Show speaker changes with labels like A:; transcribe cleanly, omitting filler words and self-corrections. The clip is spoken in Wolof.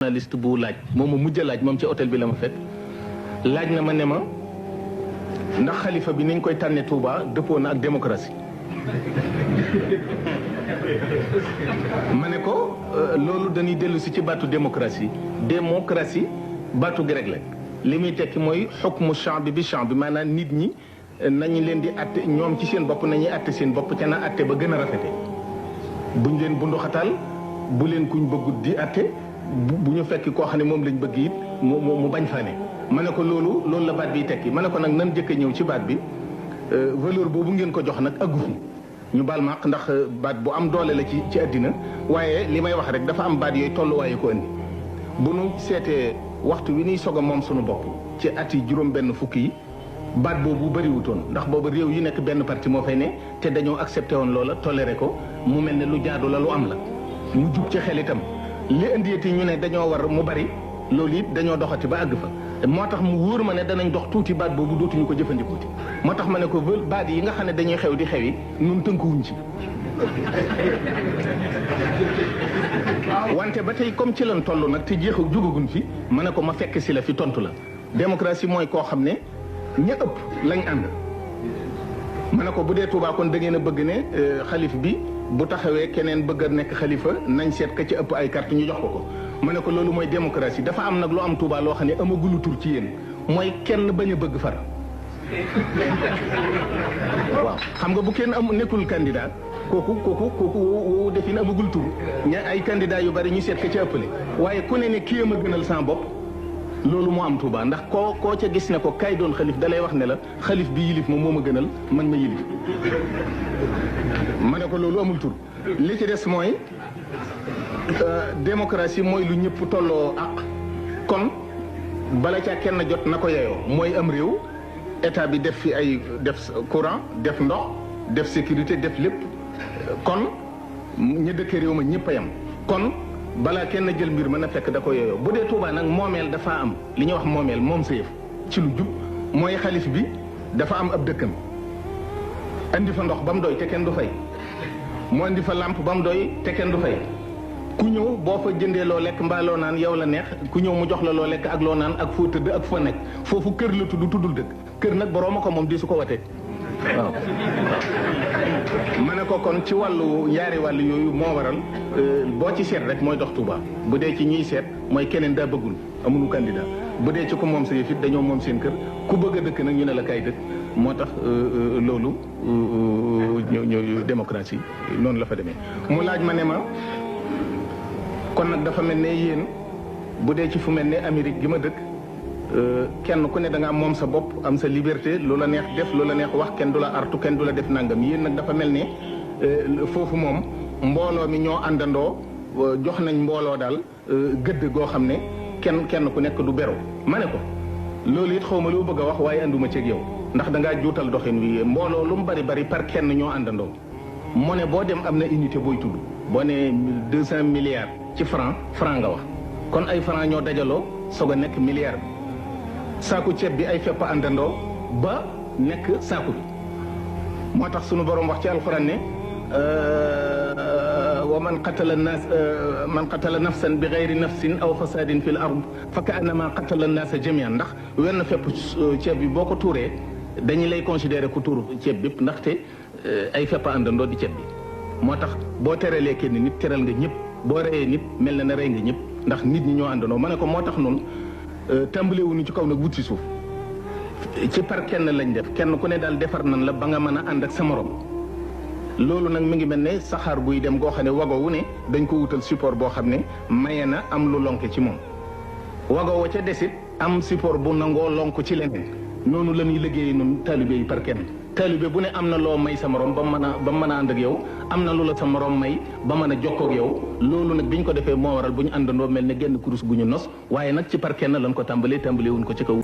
A: journaliste bu laaj moom mu mujj laaj moom ci hôtel bi la ma fekk laaj na ma ne ma ndax xalifa bi niñ koy tànne Touba dëppoo na ak démocratie ma ne ko loolu dañuy dellu si ci baatu démocratie baatu grec la li muy tekki mooy xukmu champ bi champ bi maanaam nit ñi nañu leen di atte ñoom ci seen bopp nañuy atte seen bopp ca na atte ba gën a rafete buñ leen bunduxataal bu leen kuñ bëggut di atte bu ñu fekk koo xam ne moom lañ bëgg it mu bañ faa ne ma ne ko loolu la baat biy tekki ma ne ko nag nan jëkk a ñëw ci baat bi valeur boobu ngeen ko jox nag aggu fi ñu baal ma ndax baat bu am doole la ci àddina waaye li may wax rek dafa am baat yooyu tolluwaaye ko indi bu nu seetee waxtu wi ñuy soog a moom suñu bopp ci at yi juróom-benn fukk yi baat boobu bëriwutoon ndax boobu réew yi nekk benn parti moo fay ne te dañoo accepté woon loola toléré ko mu mel ne lu jaadu la lu am la mu jub ci xel itam li indieti ñu ne dañoo war mu bari loolu it dañoo doxati ba àgg fa moo tax mu wóor ma ne danañ dox tuuti baat boobu dootuñu ko jëfandikuuti moo tax ma ne ko baat yi nga xam ne dañuy xew di xew yi nun tënkuwuñ ci wante ba tey comme ci lan toll nag te jeexu jugagun fi ma ne ko ma fekk si la fi tontu la démocratie mooy koo xam ne ña ëpp lañ ànd ma ne ko bu dee Touba kon da ngeen a bëgg ne xalif bi bu taxawee keneen bëgg a nekk xalifa nañ seet ka ci ëpp ay carte ñu jox ko ma ne ko loolu mooy démocratie dafa am nag lu am Touba loo xam ne amagulu tur ci yéen mooy kenn bañ a bëgg far waaw xam nga bu kenn nekkul candidat kooku defin amagul tur ay candidat yu bari ñu seet ka ci ëppale waaye ku ne kii ma gënal sama bopp loolu moo am Touba ndax koo ca gis ne ko kay doon xalif dalay wax ne la xalif bi yilif ma moo ma gënal man ma yilif ma ne ko loolu amul tur li ci des mooy démocratie mooy lu ñëpp tolloo ak kon bala ca kenn jot na ko yeyoo mooy am réew état bi def fi def courant def ndox def sécurité def lépp kon ñu dëkk réew ma ñëpp a yam kon balaa kenn jël mbir mën a fekk da ko yeyoo bu dee Touba nag moomeel dafa am li ñuy wax moomeel moom sa yëf ci lu jub mooy xalif bi dafa am ab dëkkam andi fa ndox ba mu doy te kenn du fay mu andi fa lampe ba mu doy te kenn du fay ku ñëw boo fa jëndee loo lekk mbaa loo naan yow la neex ku ñëw mu jox la loo lekk ak loo naan ak foo tëdd ak foo nekk foofu kër la tuddul dëkk kër nag borooma ko moom di su ko watee waaw ma ne ko kon ci wàllu yaari wàllu yooyu moo waral boo ci seet rek mooy dox Touba bu dee ci ñiy seet mooy keneen daa bëggul amuñu candidat bu dee ci ko moom sa yëf it dañoo moom seen kër ku bëgg a dëkk nag ñu ne la kay dëkk moo tax loolu ñëw démocratie noonu la fa demee mu laaj ma ne ma kon nag dafa mel ne yéen bu dee ci fu mel ne Amérique gi ma dëkk kenn ku ne da nga am moom sa bopp am sa liberté lu la neex def lu la neex wax kenn du la artu kenn du la def nangam yéen nag dafa mel ne foofu moom mbooloo mi ñoo àndandoo jox nañ mbooloo daal gëdd goo xam ne kenn ku nekk du beru ma ne ko loolu it xaw ma lu bëgg a wax waaye anduma ceeg yow ndax da ngaa juutal doxin wi mbooloo lu mu bari par kenn ñoo àndandoo moo ne boo dem am na unité booy tudd boo ne 200 milliards ci franc nga wax kon ay franc ñoo dajaloo soog a nekk milliard saaku ceeb bi ay fepp àndandoo ba nekk saaku bi moo tax sunu borom wax ci alxuraan ne wa man qatala nafsan bi gayri nafsin aw fasadin fil ard fa ka annama qatala naasa jamian ndax wenn fepp ceeb bi boo ko tuuree dañu lay considérer ku tuur ceeb bi ndaxte ay fepp àndandoo di ceeb bi moo tax boo teralee kenn nit teral nga ñëpp boo reyee nit mel na ne rey nga ñëpp ndax nit ñi ñoo àndandoo ma ne ko moo tax noonu tàmbalewuñu ci kaw nag wut si suuf ci par kenn lañ def kenn ku ne daal defar nan la ba nga mën a ànd ak sa morom loolu nag mi ngi mel ne saxaar buy dem goo xam ne wago wu ne dañ ko wutal support boo xam ne maye na am lu lonke ci moom wago wa ca desit am support bu nangoo lonk ci leneen noonu la ñuy liggéeyee noonu taalibe yi par kenn taalibe bu ne am na loo may sa morom ba mën a ànd ak yow am na lu la sa morom may ba mën a jokkoo ak yow loolu nag bi ñu ko defee moo waral bu ñu àndandoo mel ne genn kurus gu ñu nos waaye nag ci par kenn lañ ko tàmbalee wuñ ko ci kaw